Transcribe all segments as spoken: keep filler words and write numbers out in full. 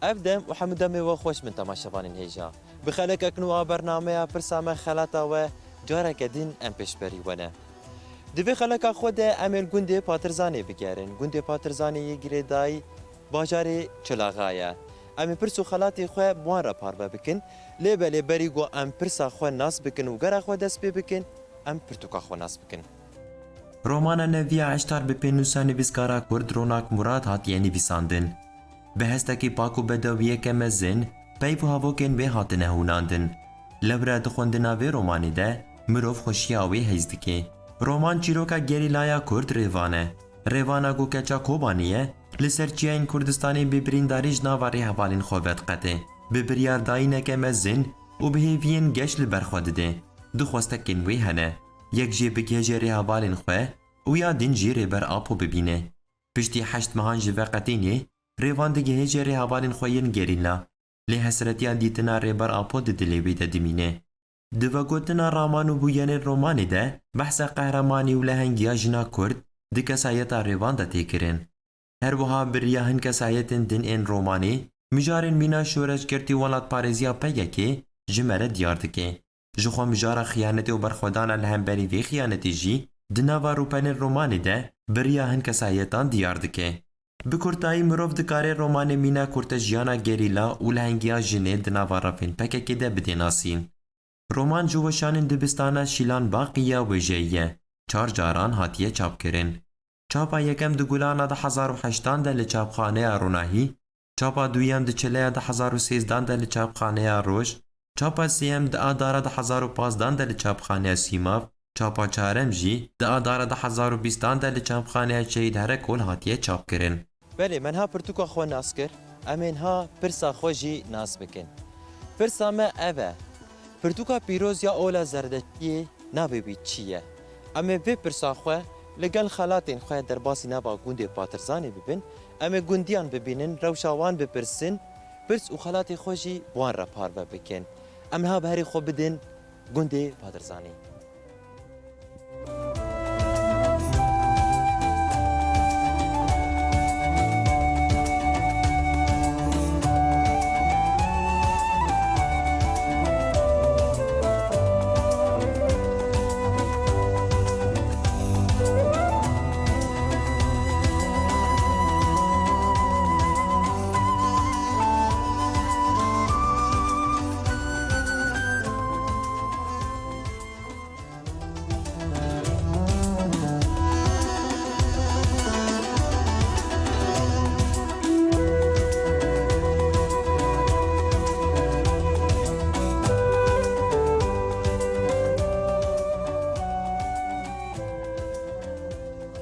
Ev dem û hemû demê we xweş, min temaşevanên hêja. Bi xelekek nû a bernameya Pirsa Me Xelata We careke din em pêşberî we ne. Di vê xeleka xwe de em ên gundê Patirzanê bigerin. Gundê Patirzanê yê girêdayî bajarê Çilaxa ye. Em ê pirs û xelatê xwe bi wan re parve bikin. Lê belê berî ku em pirsa xwe nas bikin û gera xwe dest pê bikin, em pirtûka xwe nas bikin. Romana nevî ya Eştar bi pênûsa nivîskara kurd Ronak Murad hatiye nivîsandin. Bi hestekî pak û bedewiyeke mezin, peyv û havokên wê hatine hûnandin. Lewre di xwendina vê romanê de mirov xweşiya wê heyz dike. Roman çîroka gerîlaya kurd Rêvan e. Rêvana ku keça Kobanê ye, li ser çiyayên Kurdistanê bi birîndarî ji nava rêhevalên xwe vediqete. Bi biryardayîneke mezin û bi hêviyên geş li ber xwe dide. Du xwestekên wê hene. Yek jê bigihêje rêhevalên xwe û ya din jî Rêber Apo bibîne. Piştî heşt mehan ji veqetînê, Rêvan digihêje rêhevalên xwe yên gerîla. Lê hesretiya dîtina Rêber Apo di dilê wî de dimîne. Di vegotina raman û bûyenên romanê de behsa qehremanî û lehengiya jina kurd di kesayeta Rêvan de tê kirin. Her wiha bi riya hin kesayetên din ên romanê, mijarên mîna şoreşgertî û welatparêziya P Y K ji me re diyar dike. Jixwe mijara xiyanetê û berxwedana li hemberî vê xiyanetê jî di nava rûpelên romanê de bi riya hin kesayetan diyar dike. Bi kurtayî, mirov dikare romanê mîna kurte jiyana gerîla û lehengiya jinê di nava refên P K K de bidê nasîn. Roman ji weşanên dibistana Şîlan Baqî ya wêjeyî ye. Çar caran hatiye çapkirin. Çapa yekem di Gulana du hezar û heştan de li çapxaneya Ronahî, çapa duyem di Çileya du hezar û sêzdan de li çapxaneya Roj, çapa sêyem di Adara du hezar û pazdan de li çapxaneya Sîmav, çapa çarem jî di Adara du hezar û bîstan de li çapxaneya Şehîd Herekol hatiye çapkirin. Belê, me niha pirtûka xwe nas kir, em ê niha pirsa xwe jî nas bikin. Pirsa me ev e, pirtûka pîroz ya Ola Zerdeştiyê navê wî çi ye? Em ê vê pirsa xwe li gel xelatên xwe derbasî nava gundê Patirzanê bibin, em ê gundiyan bibînin, rewşa wan bipirsin, pirs û xelatê xwe jî bi wan re parve bikin. Em niha bi herî xwe bidin gundê Patirzanê.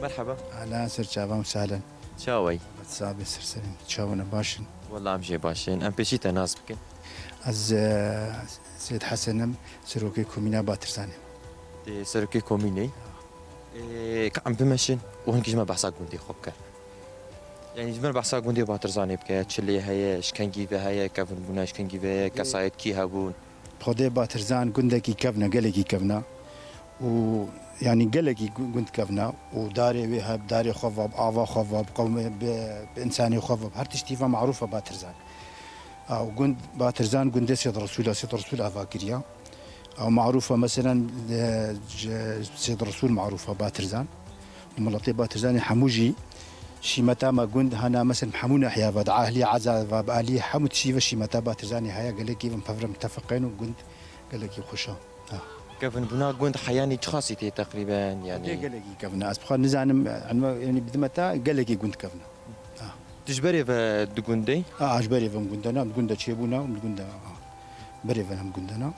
Merhaba. Ahlan, ser çavan, sahlen. Çawa yî? Sabê serserî, çawa ne, baş in? Wela em jê baş in. Em pêşî te nas bikin. Ez, e, Seyid Hesen im, serokê komîna Batirzanê. Tê serokê komînê? Ê, ka em bimeşin û hinkî ji me behsa gundê xwe bike. Yanî ji me behsa gundê Batirzanê bike. Çi lê heye, ji kengî ve heye, kevinbûna ji kengî ve heye, kesayet kî hebûn? Xwedê Batirzan gundekî kevn e, gelekî kevn e. Û, yanî, gelekî gu-, gund kevn e. Û darê wê hebe, darê xwe ve, bi ava xwe ve, bi qewmê, bi, bi însanê xwe ve, bi her tiştî ve marûf e Batirzan. Ew gund, Batirzan gundê Sêd Resûl e, Sêd Resûl ava kiriye. Ew marûf e, meselen, e, ji Sêd Resûl marûf e Batirzan. Û miletê Batirzanê hemû jî şîmeta me gund hene, meselen, hemû nahya ve, di ahlî Eza ve, bi alî hemû tişî ve şîmeta Batirzanê heye, gelekî ve pevre mitefeqên û gund gelekî xweş e. Ha. Kevinbûna gund heyanî çi xasîtê teqrîben, yanî? Dê gelekî kevin e. Ez bixwe nizanim, yanî, yanî bidime te gelekî gund kevin e. Ha. Tu ji berê ve di gundê? Ha, ji berê ve em gundena, em gunda çêbûna, em gunda, ha. Berê ve em gundena.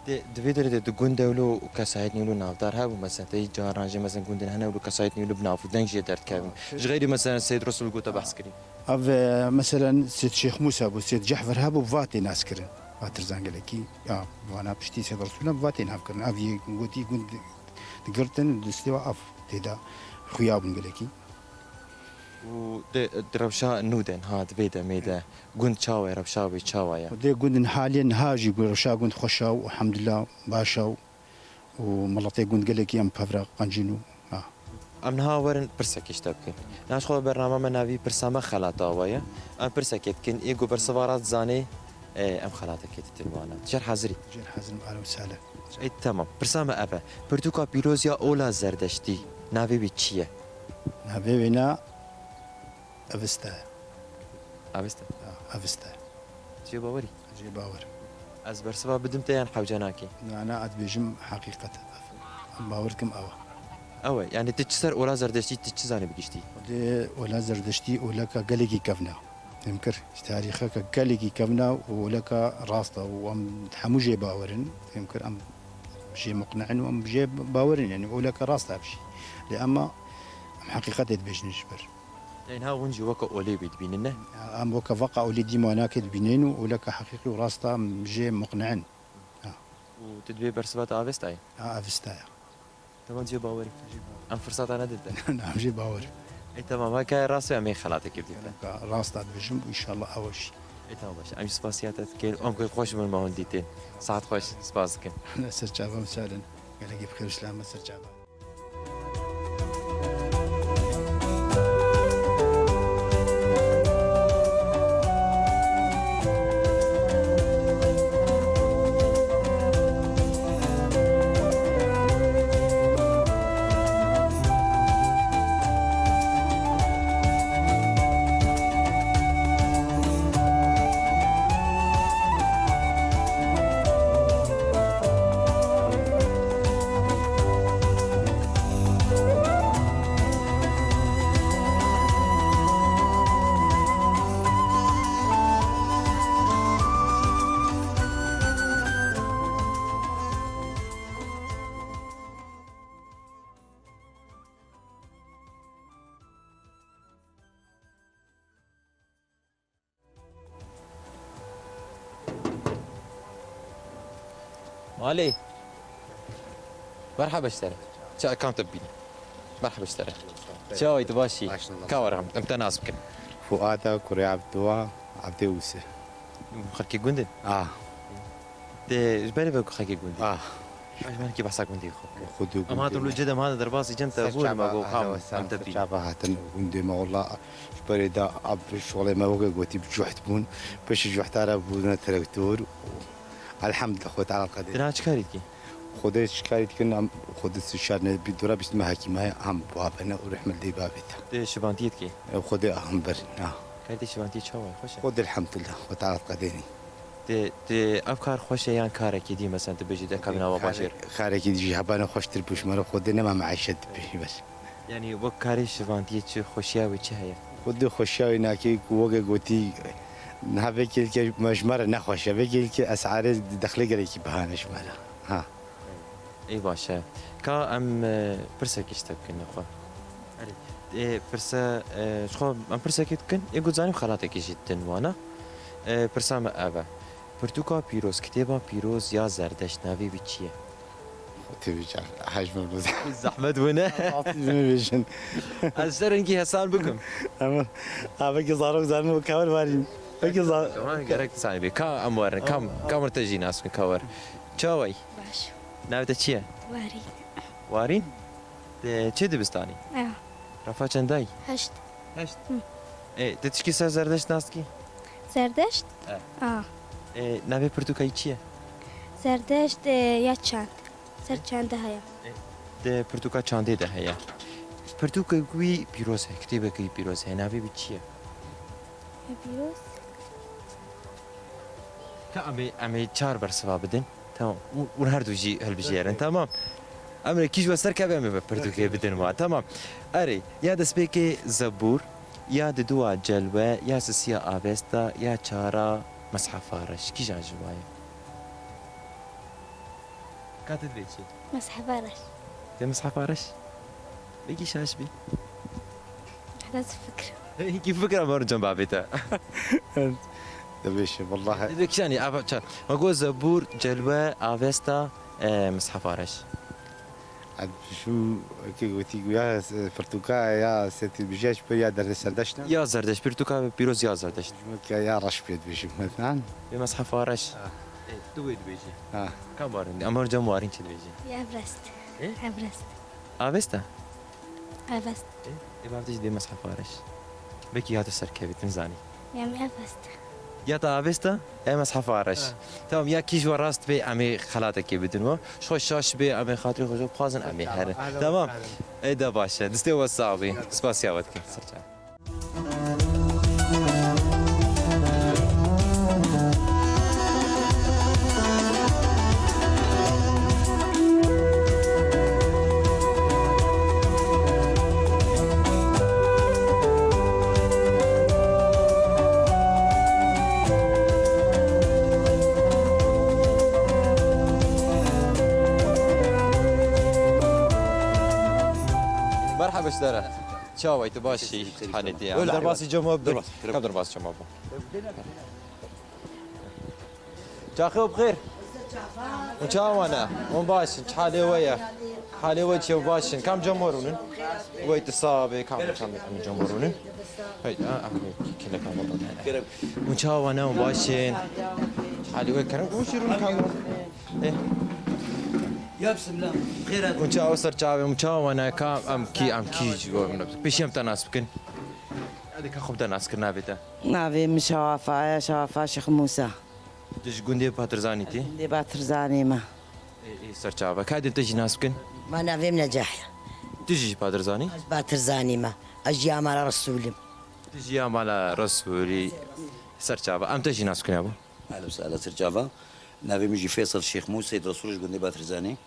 Di, di vê derê de di gundê wilo kesayetên wilo navdar hebû, mesela, te caran jî, mesela, gundên hene wilo kesayetên wilo bi nav û deng jê derdikevin. Ha, şey. Ji xeyrî, mesela, Seyid Resul gote behs kirî. Ev, e, meselen, Seyid Şêx Mûsa bû, Seyid Cehfer hebû, bi va tê naskirin. Batirzan gelekî, ya, vana piştî Seyid Resûl em bi va tên hevkirin. Ev yê gotî gund digirtin, destê wa ev tê de xuya bûn gelekî. Û di, di rewşa nû de niha di vê demê de gund çawa ye, rewşa wê çawa ye? Dê gund niha lê niha jî gund, rewşa gund xweş e û elhamdulillah baş e û, û miletê gund gelekî em pevre qencîn û, ha. Em niha werin pirsekê ji te bikin. Niha ji xwe bernama me navî pirsa me xelata we ye. Em pirsekê dikin, ê ku bersiva rast zanê, e, em xelatekê ditin wana. Tu jêr hazirî? Jêr hazir im, ahlen we sehlen. Ê, temam. Pirsa me ev e. Pirtûka pîroz ya ola Zerdeştî navê wî çi ye? Navê wê ne Avesta ye. Avesta? Ha, Avesta ye. Jê bawerî? Jê bawer. Ez bersiva bidim te yan hewce nakî? Na, na, ez dibêjim heqîqet e. Em bawer dikim ew e. Ew e, yani tu çi ser ola Zerdeştî, tu çi zanî bi giştî? Lê ola Zerdeştî oleka gelekî kevn e. Fêm kir. Ji tarîxeke gelekî kevn e û oleka rast e û em hemû jê bawer in. Fêm kir, em jê muqne in û em jê bawer in. Yani oleka rast e ev jî. Lê ema em heqîqetê dibêjin ji ber. Te niha hûn jî weke olê wî dibînin, ne? Em weke veqa olê dîmanakê dibînin û oleke heqîqî û rast e, em jê muqne in. Ha. Û tu dibê bersiva te Avesta ye? Ha, Avesta ye. Te van jê bawerî. Jê bawer. Em firsata nedin te. Na, em jê bawer. Ê, temam, ha, ka rast e, em ê xelatekê bidin te. Ka rast e dibêjim û înşallah ew e jî. Ê, tamam, baş. Em jî spasiya te dikin. Em ku xweş bûn me hûn dîtin. Saet xweş, spas dikin. Ser çava, em sar in. Gelekî bi xêr û selamet ser çava. Malê. Merhaba ji te re. Ça, kam te bibîne. Merhaba ji te re. Ça, tu baş î? Baş, Allah. Ka were em, em te nas bikin. Fuat e, kurê Ebdû e, Ebdê Ûsê. Xelkê gund in? Ah. Te ji berê ve ku xelkê gund in? Ah. Ji ber kî behsa gundê xwe. Xwedê gundê. Em hatin li cê de, em hatin derbasî cem te bûn, me got, kam, em te bîn. Çava hatin gundê me, wela ji berê de ab şolê me weke gotî bi cuhd bûn. Piştî cuhda re bûne traktor. Elhamdulillah, Xwedê Teala qedê. Dina çi karî dikî? Xwedê çi karî dikin, em Xwedê şer ne, bi dora bîst me hekîmaya, em babene û rehmet lê babê te. Te şivantiyê dikî? E, Xwedê em bir, ha. Karê te şivantiyê çawa ye? Xweş e? Xwedê elhamdulillah, Xwedê Teala qedênî. Te, te ev kar xweş e yan karekî dî, mesela tu bêjî te kabîna we baş e? Kare-, karekî dî jî hebane xweştir bû ji me re, Xwedê nema me eyşet dibê ji ber. Yanî wek karê şivantiyê çi xweşiya wê çi heye? Xwedê xweşiya wê nakê ku weke gotî niha vekê ke me ji me re nexweş e, vekê ke esarê dexlê gelekî bihane ji me re. Ha. Ê baş e. Ka em, e, pirsekê ji te bikin xwe. Erê. Ê, pirse, e, ji xwe em pirsekê dikin, ê got zanîm xelatekê jî din wana. E, pirsa me ev e. Pirtûka pîroz, kitêba pîroz ya Zerdeşt navê wî çi ye? Xwe tê bêje, hej me bize. Zehmet bûne. Rastî ji min bêjin. Ez ser hinkî hesan bikim. Ama, ha, belkî zarok zanim û kawer varîn. Belkî za- Tamam, gerek sahibê. Ka em werin, kam, kam te jî nas bikin, ka wer. Çaway? Baş. Navê te çi ye? Warîn. Warîn? Te çi dibistanî? Ya. Refa çendayî? Heşt. Heşt. Hı. E, te tişkî ser Zerdeşt nas dikî? Zerdeşt? E. A. E, navê pirtûkayî çi ye? Zerdeşt, e, ya çand. Ser çandê heye. E, di pirtûka çandê de heye. Pirtûkek wî pîroz heye, kitêbek wî pîroz heye. Navê wî çi ye? E, pîroz. Ka em ê, em ê çar bersiva bidin. Tamam. Û, û her du jî hilbijêrin. Tamam. Em ê kî ji we ser keve em ê pirtûkê bidin wa. Tamam. Erê, ya destpêkê Zebûr, ya diduwa Celwe, ya sisiya Avesta, ya çara Meshefa Reş. Kîjan ji wa ye? Ka tu dibê çi? Meshefa Reş. Te Meshefa Reş? Belkî şaş bî. Heda tu fikir. Hinkî fikra me cem babê te. Dibêje, wellahî. Dibê kîjanî, ava ça. Me got Zebûr, Celwe, Avesta, e, Meshefa Reş. Ez dibêjim, kê gotî ya, e, pirtûka ya Setî Bijej pir ya derdê Serdeşt ne? Ya Zerdeşt, pirtûka pîroz ya Zerdeşt. Dibêjim ke ya reş pê dibêjim, mesela. Bê Meshefa Reş. Ha. E, tu wê dibêjî. Ha. Kam warîn? Em her cem warîn çi dibêjî? Ya Everest. E? Everest. Avesta? Avest. Ê, ê, bav tê jî dê mezhefa reş. Belkî ya te serkevî, tu nizanî. Ya me avest. Ya te avesta? Ê mezhefa reş. Ha. Tamam, ya kî ji we rast bê, em ê xelatekê bidin we. Ji xwe şaş bê, em ê xatirê xwe ji we bixwazin, em ê herin. Tamam. Ê de baş e. Distê we sax bî. Spasiya we dikin. Ser çav. Merhaba ji te re. Çawa yî, tu baş î? Halê te ya. Wela, derbasî cem we bibin. Derbas, derbas. Kam derbasî cem we bibin. Çaxê we bi xêr. Hûn çawa ne? Hûn baş in. Çi halê we ye? Halê we çi ye? Baş in. Kam cem we rûnin? Wey tu sax bê. Kam, kam, kam cem we rûnin? Hey, a, a, hey, kele kam we rûnin. Hûn çawa ne? Hûn baş in. Halê we kerem. Hûn jî rûnin kam we. Eh. Ya bismillah. Xêr hat. Hûn çawa ser çavê? Hûn çawa ne? Kam, em kî, em kî ji we? Pêşî em te nas bikin. Hadi ka xwe bi te nas kir, navê te? Navê min Şewafa ye, Şewafa Şêx Mûsa. Tu ji gundê Patirzanî tî? Gundê Patirzanî me. Ê, ê, ser çava. Ka din tu jî nas bikin? Ma navê min Necah ye. Tu jî ji Patirzanî? Ez Patirzanî me. Ez ji ya mala Resûl im. Tu ji ya mala Resûlî. Ser çava. Em te jî nas bikin ya bo? Ehlen sehlen, ser çava. Navê min jî Feysel Şêx Mû, Seyid Resûl ji gundê Patirzanî.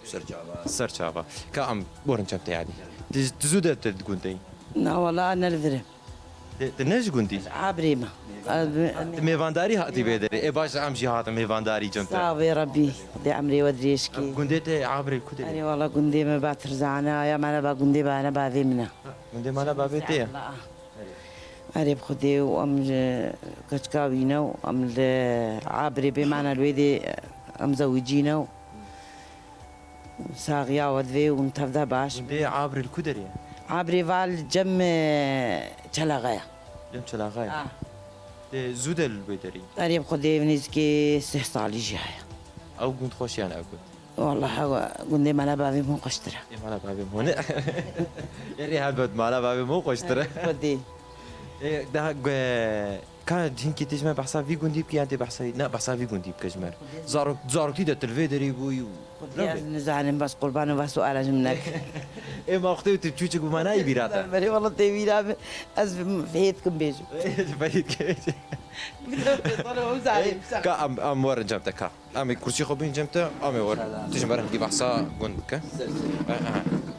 Ser çava. Ser çava. Ka em borin çem te yadî. Tu, tu zû de tu di gundê yî? Na wala, ne li vir im. Tu, tu ne ji gundî? Abrê me. Tu mêvandarî hatî vê derê. Ê baş, em jî hatin mêvandarî cem te. Sax bê Rebî. Dê emrê we dirêj kê. Gundê te Abrê ku derê? Erê wala gundê me Batirzane ya, mala ba gundê bane bavê min e. Ha, gundê mala bavê te ye? Erê bi Xwedê û em ji keçika wî ne û em li Abrê bê, mane li wê dê em zewicî ne û saxiya we divê û min tevde baş. Gundê Abrê li ku derê ye? Abrê va li cem, e, Çelaxa ye. Cem Çelaxa ye. Ah. Dê zû de li wê derê? Erê bi Xwedê nêzîkî sih salî jî heye. Ew gund xweş e yan ev gund? Wallahî gundê mala bavê min xweştir e. Ê mala bavê min hone. Erê helbet mala bavê min xweştir e. Xwedê. Ê, daha gu-, ka hinkî tu ji me behsa vî gundî bikî yan tê behsa, ne, behsa vî gundî bike ji me. Zarok, zaroktî de tu li vê derê bûyî û Xwedê ez nizanim, bas qurban û bas û ala ji min neke. Ê ma xwedê tu çûçik bû ma nayî bîra te? Belê wala tê bîra min. Ez fihêt kim bêjim. Fihêt kim bêjim. Ka em, em werin cem te ka. Em ê kursî xwe bîn cem te, em ê wer. Tu ji me re hingî behsa gund bike. E,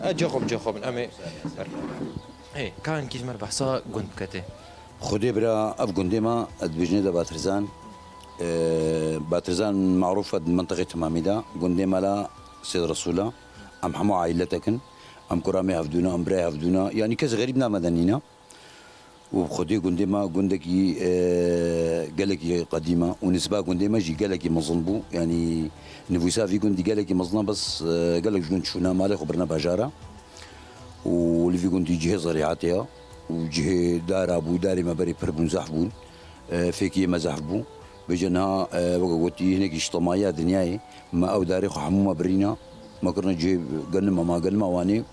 e. E, cê xwe bin, cê xwe bin. Em ê wer. Ê, ka hingî ji me re behsa gund bike tê. Xwedê bira, ev gundê me, dibêjinê de Batirzan. E, Batirzan marûf e di mintiqê temamî de. Gundê me la Sêd Resûl e. Em hemû aîletek in. Em kura me hevdû ne, em birayê hevdû ne. Yanî kes xerîb name de nîne. Û bi xwedê gundê me gundekî, e, gelekî qedîm e û nisba gundê me jî gelekî mezin bû. Yanî nivîsa vî gundî gelekî mezin e, bes, e, gelek ji gund çûne malê xwe birine bajara. Û li vî gundî cihê zerîatê ye û cihê dara bû, darê me berê pir bûn, zehf bûn. E, fêkiyê me zehf bû. Bêje niha, e, weke gotî, hinekî ji temayiya dinyayê me ew darê xwe hemû me birîne. Me kirine cihê genima me, genima Wanê.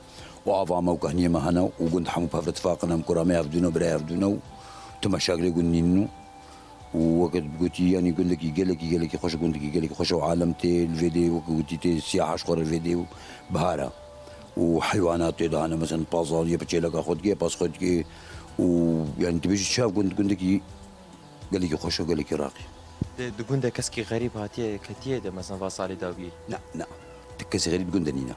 û ava me û kehniyê me hene û gund hemû bi hev re tifaq in, em kura me hevdû ne, birayê hevdû ne û tu meşaklê gund nînin û, û weke gotî, yanî gundekî gelekî, gelekî xweş, gundekî gelekî xweş e û alem tê li vê dê, weke gotî, tê siyaha ji xwe re li vê dê û bihar e û heywanat tê de hene, mesela pazal yê bi çêleka xwe dike, pas xwe dike û, yanî dibêjî çav gund, gundekî Gelekî xweş e, gelekî raqî. Di, di gund de keskî xerîb hatiye, ketiye de, mesela va salê dawiyê? Na, na. Ti kesî xerîb di gund de nîne.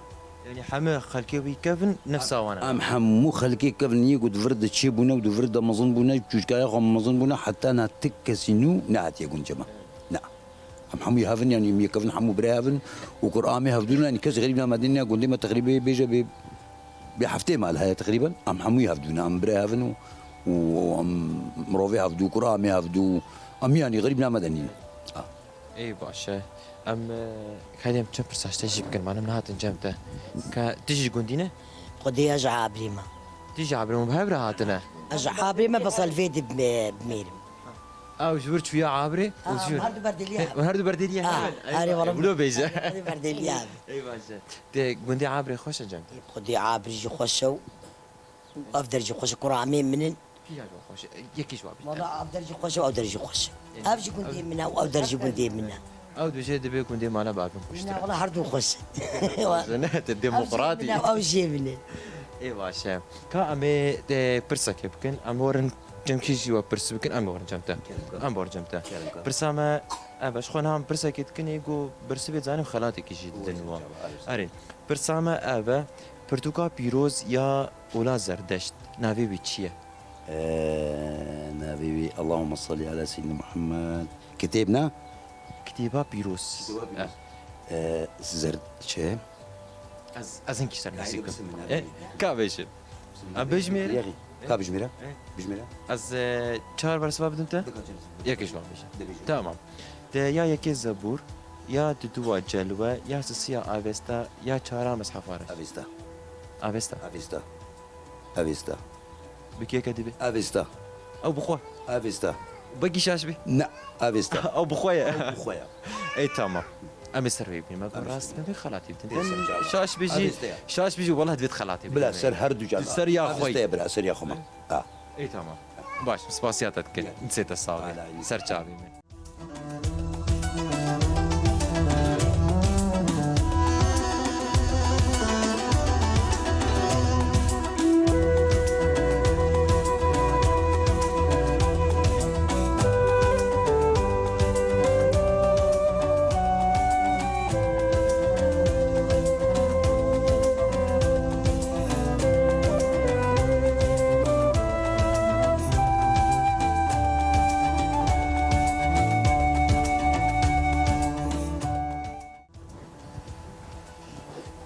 Yanî hemû xelkê wî kevin nifsa wan e? Em hemû xelkê kevin, yê ku di vir de çêbûne û di vir de mezin bûne, çûçikaya xwe mezin bûne, heta niha ti kesî nû nehatiye gund cema. Na. Em hemû yê hev in, yanî em yê kevin hemû birê hev in û kur amê hevdû ne, yanî kes xerîb name de nîne, gundê me teqrîbê bêje bê Bê heftê mal heye teqrîben. Em hemûyî hevdû ne. Em birê hev in û, û em mirovê hevdû, kura em ê hevdû. Em yanî xerîb name de nîn. Ha. Ê baş e. Em, e, hêdî em çend pirsa ji te jî bikin. Manim nehatin cem te. Ka tu jî gundî ne? Xwedê ez ji Abrî me. Tu jî Abrî me bi hev re hatine? Ez ji Abrî me, bes li vê dê bimê-, bimêrim. Ew ji wir çûye Abrê û Ha, ji wir her du berdeliye He, hev. Her du berdeliye Ha, hev. Erê, wala. Wilo bêje. Her du berdeliye hev. Ey baş e. Te gundê Abrê xweş e cem te? Xwedê Abrî jî xweş e û ev der jî xweş e, kura amê min in. Pîya jî xweş e. Yekî ji wan bî. Wala ev der jî xweş e û ev der jî xweş e. Ev jî gundê min e û ev der jî gundê min e. Ew dibêje dibê gundê mala bavê min xweştir e. Wala her du xweş e. Ne, te demokratî. Ew jê min e, ew jê min e. Ê baş e. Ka em ê te pirsekê bikin, em werin cem kî jî we pirs bikin, em werin cem te. Em werin cem te. Pirsa me ev e, ji xwe niha em pirsekê dikin, ê ku birsivê zanim xelatekî jî didin wan. Erê, pirsa me ev e, pirtûka pîroz ya ola Zerdeşt, navê wî çi ye? Ee, navê wî, Allahümme salli ala seyyidina Muhammed. Kitêb ne? Kitêba pîroz. Kitêba pîroz. Eh. Ee, zer-, çi? Ez, ez hinkî ser nasî bikim. Bismillah. Eh, ka bêjin. Bismillah. Em bêjmêrin? Yexî. Ka bijmêre? Eh. Bijmêre? Ez, eh, çar bersiva bidim te? Dika çar. Yekê ji wan bêje. Dibêje. Tamam. Te ya yekê Zebûr, ya duduwa Celwe, ya sisiya Avesta, ya çara Meshefa Reş. Avesta. Avesta. Avesta. Avesta. Bi kê ke dibe? Avesta. Ew bi xwe? Avesta. Begî şaş bî? Ne, Avesta. Ew bi xwe ye? Ew bi xwe ye. Ey tamam. Em ê ser wê bînin. Me got rast, me vê xelatî bidin. Ê, ser çava. Şaş bijî, Avesta ye. Şaş bijî, wela divêt xelatî bidin. Bila ser her du cana. Ser ya xwe. Avesta ye, bila ser ya xwe me. Ha. Ey tamam. Baş, spasiya te dikin. Dîsê te sax be. Ala, ala. Ser çavê me.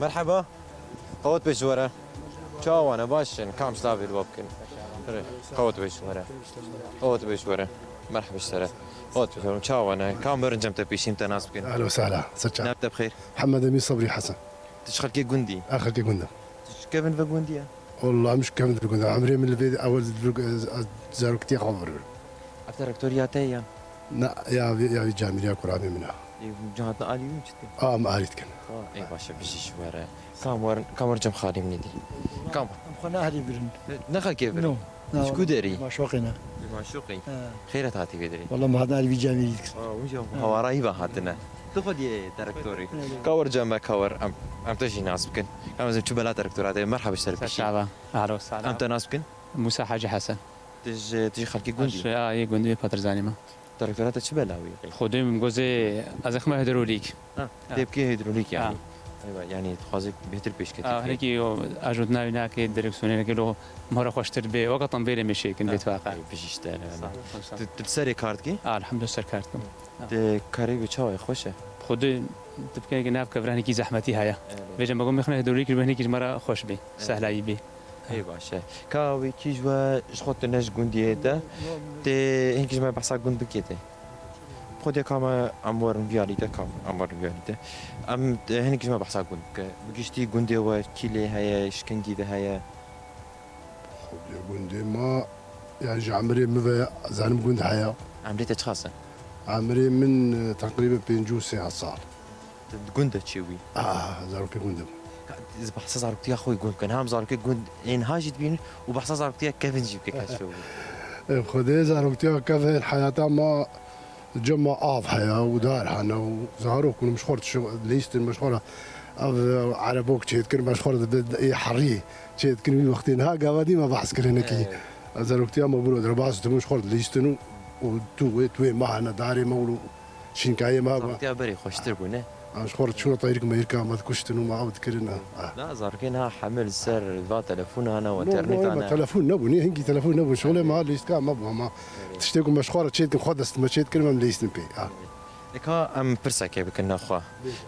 Merheba. Qewet pêş were. Çawa ne? Baş in. Kam ji davê li we bikin? Rê. Qewet pêş were. Qewet pêş were. Merheba ji te re. Qewet pêş were. Çawa ne? Kam werin cem te pêşî em te nas bikin? Ehlen we sehlen. Ser çav. Nav te bi xêr? Mihemed Emîn Sebrî Hesen. Tu ji xelkê gundî? Ez xelkê gund im. Tu ji kevin ve gundî ye? Wallah, em ji kevin ve gund im. Emrê min li vê ew li vir, ez, ez zaroktiya xwe vir. Ev te rektoriya te ye ya? Na, ya vê, ya vê camî ya kuramê min e. Ê, hûn hatin alî wî çi dikin? A, em alî dikin. A, ê, baş e, bijî ji we re. Kam wer, kam wer cem xalî min îdî. Kam? Em xwe ne alî birin. Ne xelkê birin? No. Na, ji ku derî? Maşoqê ne. Maşoqê. He. Xêret hatî vê derî. Wallah, me hatin alî vî camî dikin. A, wî jî hewarayî ve hatine. Tu xwe diyê direktorî. Ka wer cem me, ka wer em, em te jî nas bikin. Em ez çû bela direktora de. Merhaba ji te re pêşî. Ser çava. Alo, selam. Em te nas bikin? Musa Hacı Hesen. Tu ji, tu ji xelkê gundî? Ez, a, yê gundî, yê Patrizanî me. Direktora te çi bela wî? Xwedê min gozê ez xime hidrolîk. Ha, ha. Têpkê hidrolîk yani. Ha. Eywa, yani dixwaze bêhtir pêşketî Ha, bike. Hinekî o, ez û navî nake direksiyonê neke lo mora xweştir bê. Weka tam bêrê me şêkin Ha, bê tfaqa. Ey, bijî ji te re. Sağ ol, sağ ol. Tu, tu serê kar dikî? Elhamdülillah ser kar dikim. Ha. Te karê wî çawa ye, xweş e? Xwedê tu bikeyekî nav kevir hinekî zehmetî heye. Evet. Vêce me got mexine hidrolîk wê hinekî ji me re xweş bê. Evet. Sehlayî bê. Ê baş e. Ka wekî ji we ji xwe tu ne ji gundiyê te, tê hinkî ji me behsa gund bikê te. Xwedê ka me em werin vî alî te, ka em werin vî alî te. Em, e, hinkî ji me behsa gund bike. Bi giştî gundê we kî lê heye, ji kengî ve heye? Xwedê gundê me, ya ji emirê min ve zanim gund heye. Emrê te çiqas e? Emirê min, e, teqrîben pêncî û sê sal. Di gund de çêbûyî? Ah, zarokê gund im. Ka, ez behsa zaroktiya xwe yê gund bikim. Hem zarokê gund ên ha jî dibînin û behsa zaroktiya kevin jî bike, ka çêbû. Ê, Xwedê zaroktiya kevin heyata me cema av heye û dar hene û zarok bûn, me ji xwe re tişt lîstin, me ji xwe re ev, ev erebok çêdikirin, me ji xwe re di, di, ê herî çêdikirin, wî wextê niha gava dî me behs kirin nekî. Evet. Zaroktiya me bûro derbas dibûn, ji xwe re dilîstin û, û tu wê, tu wê me hene darê me û şînkayê me. Zaroktiya berê xweştir bû, ne? Em ji xwe re çûna teyrik meyirka me dikuştin û me ew dikirin. Ah. Na, zarokê niha hemil ser va telefona ne, No, interneta no, ne. Telefon nebû, ne hinkî telefon nebû. Şolê me ha lîstka me bû, ama Evet. tiştê ku me ji xwe re çêdikin, xwe dest me çêdikirin, em lîstin pê. Ah. Eka em pirsekê bikin nexwe. Bêje.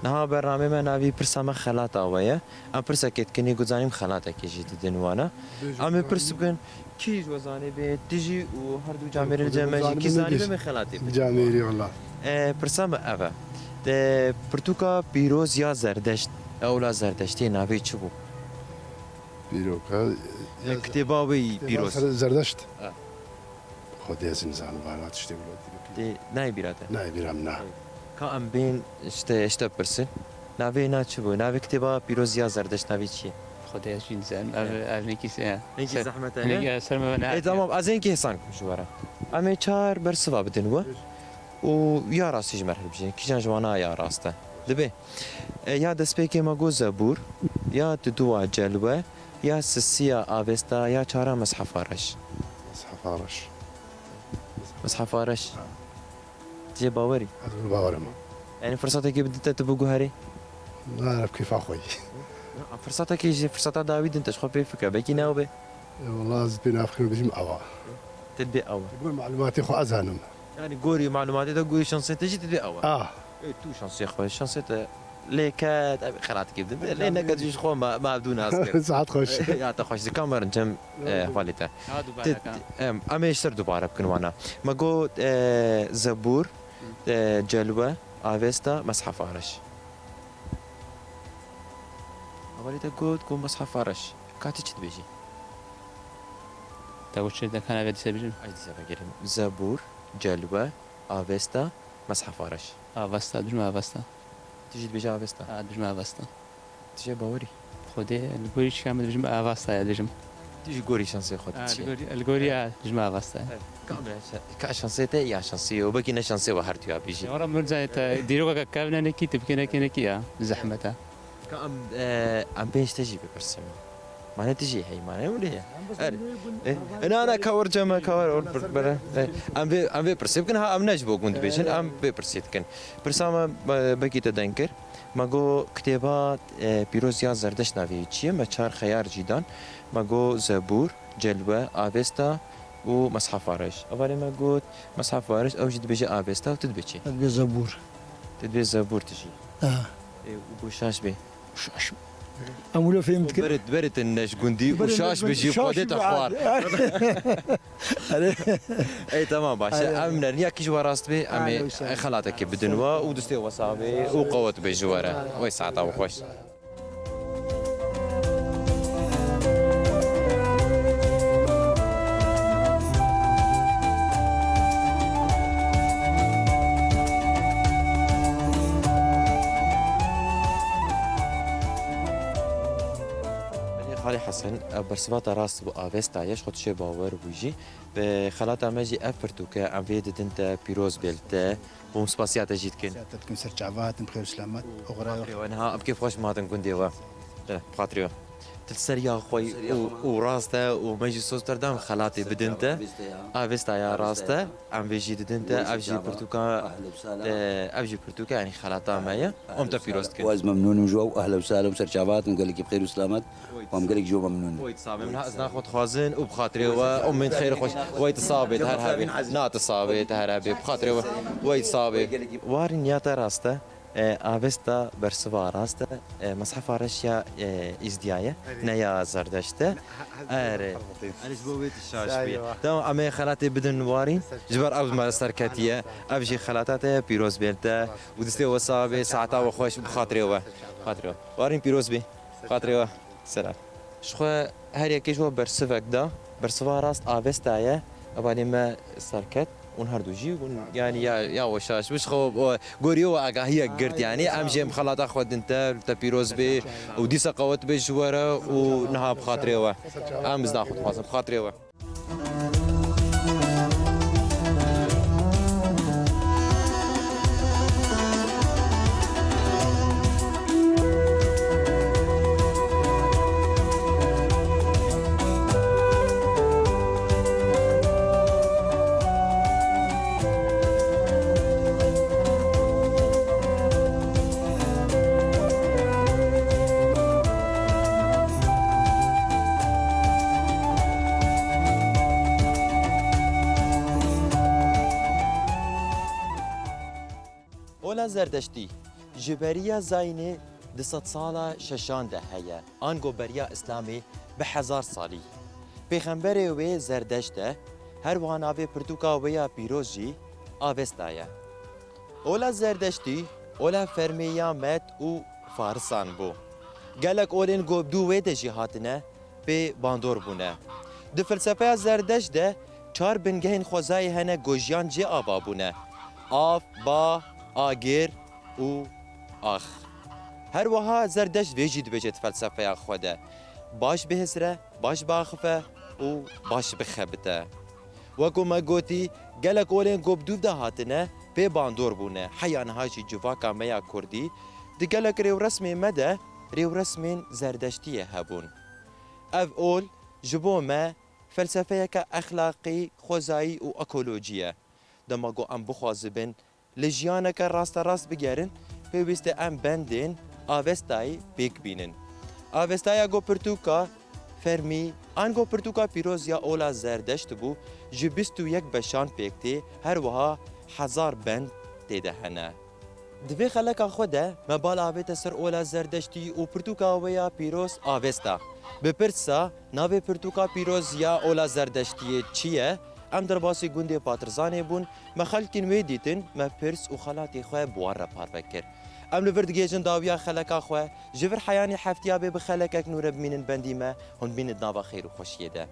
Niha bernamê me navî pirsa me xelata we ye. Em pirsekê dikin, ê ku zanîm xelatekê jî didin wana. Bêje, Em ê zanîm. pirs bikin, kî ji we zanîbê, tu jî û her du camêrê li cem me jî, kî zanîbê me xelatê bikin. Camêrî, wela. E, pirsa me ev e. De pirtûka pîroz ya Zerdeşt, e, ola Zerdeştê navê çi bû? Pîroka, E, ya kitêba wê yî kitêba pîroz. Zer-, Zerdeşt. E. Xwedê ez nizanim vana tiştê wilo dî. Tê nayê bîra te? Nayê bîra min na. Ka em bên işte, işte pirsin. Navê na çi bû? Navê kitêba pîroz ya Zerdeşt navê çi ye? Xwedê ez jî nizanim. Ev, ev nekî se ya. Nekî zehmet e, ne? Nekî ser me ne. E, tamam, ez ên kî hêsan kim ji we re. Em ê çar bersiva bidin we. Û ya rastî ji me re hilbijêrin. Kîjan ji wana ya rast e? Dibe. E, ya destpêkê me got Zebûr, ya diduwa Celwe, ya sisiya Avesta, ya çara Meshef Areş. Meshef Areş. Meshef Areş. Ha. Tu jê bawerî? Ez bawer im. Yani firsatekê bidin te tu biguherî? Na, ev kêfa xwe yî. Firsatekê jî, firsata dawî din te ji xwe pê fikre. Belkî ne ew be? E, wela ez pê nafikirim, bijim ewa. Te dibê ewa. Gor malumatê xwe ez zanim. Yani gorî malumatê te, gorî şansê te jî te dibê ewa. Ah. E, tu şansê xwe, şansê te lê ket, ev xelatî bidin te. Lê neket jî ji xwe ma, ma dû nas kir. Saet xweş. Ya te xweş, dikam werin cem, e, hevalê te. Ha, dubare te, ka. Em, em ê ji ser dubare bikin wana. Me got, e, Zebûr, e, Celwe, Avesta, Meshef Areş. Hevalê te got, got Meshef Areş. Ka tu çi dibêjî? Te got çi, de kana vê dîse bijim? Ay dîse vegerim. Zebûr, Celwe, Avesta, Meshef Areş. Avesta, bijim Avesta. Tu jî dibêjî Avesta? Ha, bijim Avesta. Tu jê bawerî? Xwedê, li gorî çika min dibêjim Avesta ya dibêjim. Tu jî gorî şansê xwe Ha, li diçî? Gorî, li gorî ya, bijim Avesta ya. Evet. Ka, ka şansê te ya şansê yo, belkî ne şansê we her tu ya bêjî. Ya, wara min zanê te, dîroka ke kevne nekî, tu bikê nekê nekî ya, zehmet e. Ka em, e, em pênc te jî bipirsin. Mane tu jî heyî, mane wile ye. Er, e, e, na, na, ka wer cem, ka wer, wer, wer, wer, e, em vê, em vê pirsê bikin, ha, em ne ji bo gund dibêjin, em vê pirsê dikin. Pirsa me, e, belkî te deng kir. Me got kitêba, e, pîroz ya Zerdeşt navê çi ye? Me çar xeyar jî dan. Me got Zebûr, Celwe, Avesta û Meshef Areş. Hevalê me got Meshef Areş, ew jî dibêje Avesta û tu dibê çi? Ez dibê Zebûr. Tu dibê Zebûr tu jî. Aha. E, û bo şaş bê. Şaş. Em wilo fêm dikin. Berê, berê te ne ji gundî û şaş bê jî, Xwedê te xwar. Erê. Ey, tamam, baş e. Erê. Em nerniya kî ji we rast bê, em ê xelatekê bidin we û distê we sax bê û qewet bê ji we re. Wey saeta we xweş. Belê Xalê Hesen, ev bersiva te rast bû, Avesta ye, ji xwe tu jê bawer bû jî. Bi xelata me jî ev pirtûke em vê didin te, pîroz bê li te. Hûn spasiya te jî dikin. Spasiya te dikin, ser çava hatin, bi xêr û selamet. Oxira we. Niha bi kêf xweş hatin gundê we. Bi xatirê we. Tu li ser ya xwe û, û rast e û me jî soz te da em xelatê bidin te. Avesta ya rast e. Em vê jî didin te. Ev jî pirtûka, e, ev jî pirtûka, yanî xelata me ye. Em te pîroz dikin. Ez memnûn im ji we û ehlen û sehlen, ser çava hatin, gelekî bi xêr û selamet. Em gelek ji we memnûn in. Wey tu sax bê. Min ha ez naxwe dixwazin û bi xatirê we û min xêr xweş. Wey tu sax bê, tu her hebî. Na tu sax bê, tu her hebî. Bi xatirê we. Wey tu sax bê. Warî niya te rast e. E, Avesta bersiva rast e. E, Meshef Areş ya, e, Îzdiya ye. Erê. Ne ya Zerdeşt e. Erê. Erê ji bo wê tu şaş bî. Tamam, em ê xelatê bidin Warîn. Ji ber ew me ser ketiye. Ev jî xelata te ye, pîroz bê li te. Û distê we sax bê, saeta we xweş, bi xatirê we. Xatirê we. Warîn pîroz bî. Xatirê we. Selam. Ji xwe her yekê ji we bersivek da. Bersiva rast Avesta ye. Hevalê me serket. Hûn her du jî hûn, yanî ya, ya we şaş bi. Ji xwe, we, gorî we agahiyek girt, yanî em jî em xelata xwe din te, te pîroz bê û dîsa qewet bê ji we re û niha bi xatirê we. Em bizna xwe dixwazin, bi xatirê we. Ola Zerdeştî ji beriya zayînê di sedsala şeşan de heye, ango beriya Îslamê bi hezar salî. Pêxemberê wê Zerdeşt e, her wiha navê pirtûka wê ya pîroz jî Avesta ye. Ola Zerdeştî, ola fermê ya Med û Farisan bû. Gelek olên ku bi dû wê de jî hatine, pê bandor bûne. Di felsefeya Zerdeşt de Çar bingehên xwezayê hene ku jiyan cê ava bûne: av, ba, agir û ax. Her wiha Zerdeşt vê jî dibêje di felsefeya xwe de: baş bihizre, baş biaxife û baş bixebite. Wekû me gotî, gelek olên ku bi dûv de hatine, pê bandor bûne. Heya niha jî civaka me ya kurdî, di gelek rêwresmên me de rêwresmên zerdeştiyê hebûn. Ev ol ji bo me felsefeyeke exlaqî, xwezayî û ekolojî ye. Dema ku em bixwazibin li jiyaneke rasterast bigerin, pêwîst e em bendên Avestayê pêk bînin. Avestaya ku pirtûka fermî, ango pirtûka pîroz ya ola Zerdeşt bû, ji bîst û yek beşan pêk tê, her wiha hezar bend tê de hene. Di vê xeleka xwe de me bal avête ser ola Zerdeştî û pirtûka wê ya pîroz Avesta. Bi pirsa navê pirtûka pîroz ya ola Zerdeştiyê çi ye, em derbasî gundê Patirzanê bûn, me xelkên wê dîtin, me pirs û xelatê xwe bi wan re parve kir. Em li vir digihêjin dawiya xeleka xwe, ji vir heyanî heftiya bê bi xelekek nû re bimînin bendî me, hûn bimînin di nava xêr û xweşiyê de.